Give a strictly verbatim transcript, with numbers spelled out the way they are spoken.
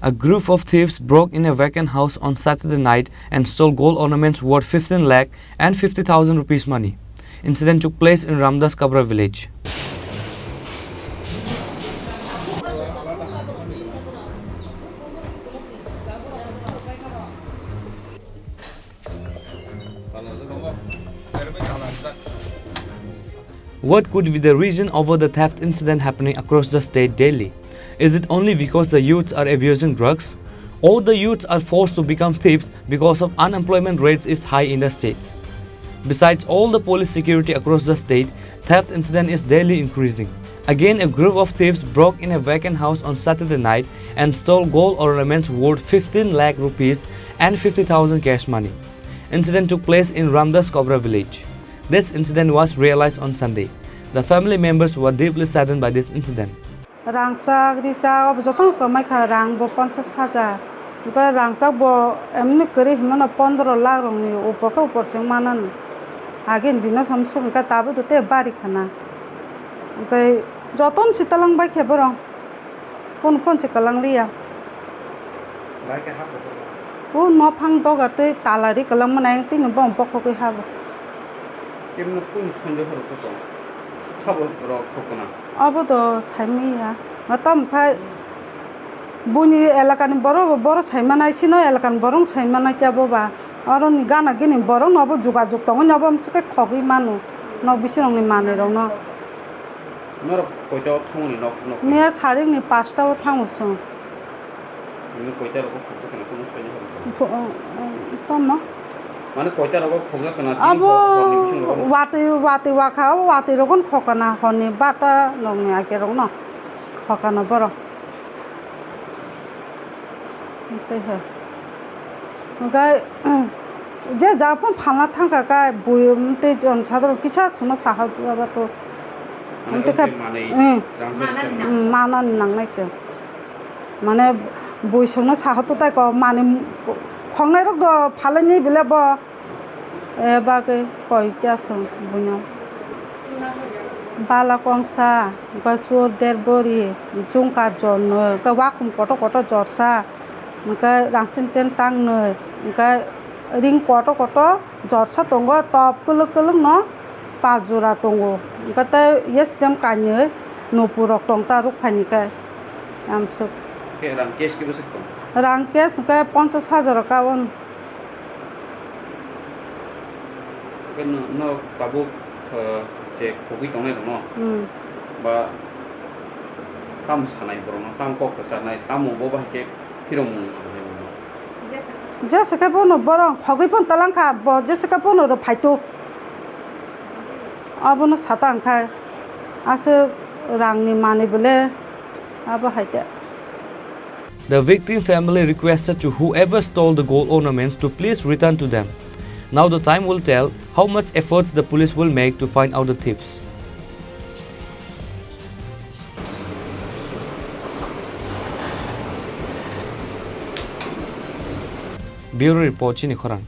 A group of thieves broke in a vacant house on Saturday night and stole gold ornaments worth fifteen lakh and fifty thousand rupees money. Incident took place in Ramdas Kabra village. What could be the reason over the theft incident happening across the state daily? Is it only because the youths are abusing drugs? Or the youths are forced to become thieves because of unemployment rates is high in the states? Besides all the police security across the state, theft incident is daily increasing. Again, a group of thieves broke in a vacant house on Saturday night and stole gold ornaments worth fifteen lakh rupees and fifty thousand cash money. Incident took place in Ramdas Kabra village. This incident was realized on Sunday. The family members were deeply saddened by this incident. Rangchak, richak, obo jotono kwmai kha, rang bo ponchash hajar. Hwnkhe rangchak bo emni kwrwi hinmano pondro lakh rokni upor khe upor chwng manani. Agini dino samsok hwnkhe tabuk do tei bari khana. Hwnkhe jotono se twlang bai khe borok. Phone, phone se kwlang liya. Bai khe ha kuphur. O nophang doga tei tala ri kwlangma nai tini bom bokhogwi ha bo. Kemno kunu sonjo horo kuto. Sabo rok khokona. Abo do saimanya. Matam khai buini elakani borok, borok saimanai, sino elakani borok saimanai khe abo ba. Oroni gana gini borok no obo jogajog tongwi no obo amswk khe khogwi mano. Nok bising rokni manwi rok no. Norok koita o thangmani nok, nok? Miya sarik ni pasta o thango chwng. Nini koita rogo khokjak kana kunu saini horo? Pho-, uh, uh, tamo? Mane koita rogo khokjak kana? Abo tini hor, horni bising rogo? Watwi, watwi wakha, watwi rogon khokana horni bata nokni ake rokno khokana borok. Tei he. Hwnkhe, je ja phano phalna thangkha khe, bui tei jon sadoro kisa chwngno saha jaba to. Mane tei khe, ote manwi, hmm, rang manani se nang-, hmm, manani nangnai chwng. Mane bui chwngno saha to tai kok, mani khongnai rok do phalaini bile bo. E bagwi koi kya chwng buino. Bala kongsa, hwnkhe chur der bori, chungkar jor nwi, hwnkhe wakhum kotor kotor jorsa, hwnkhe rangsen chen tang nwi, hwnkhe ring kotor kotor jorsa tongo, top kwlwk kwlwk no pas jora tongo, hwnkhe tei yestem kainwi nupur rok tong ta ruk phaini khe amswk. Khe rang cash khe bwswk tong? Rang cash hwnkhe ponchash hajar o kaon. Hwnkhe no, no tabuk, uh, je khogwi tongnai rokno, hmm, ba tamo sanai borokno, tamo kok rwcharnai, tamo bo bahai khe phirokmung sanai borokno? Jesa khe bono borok khogwi phano talangkha, bo jesa khe bono rw phaitu. Abono sata wngkha, aswk rangni manwi bole abo hai khe. The victim family requested to whoever stole the gold ornaments to please return to them. Now the time will tell how much efforts the police will make to find out the thieves. Bureau Report, Chini Khorang.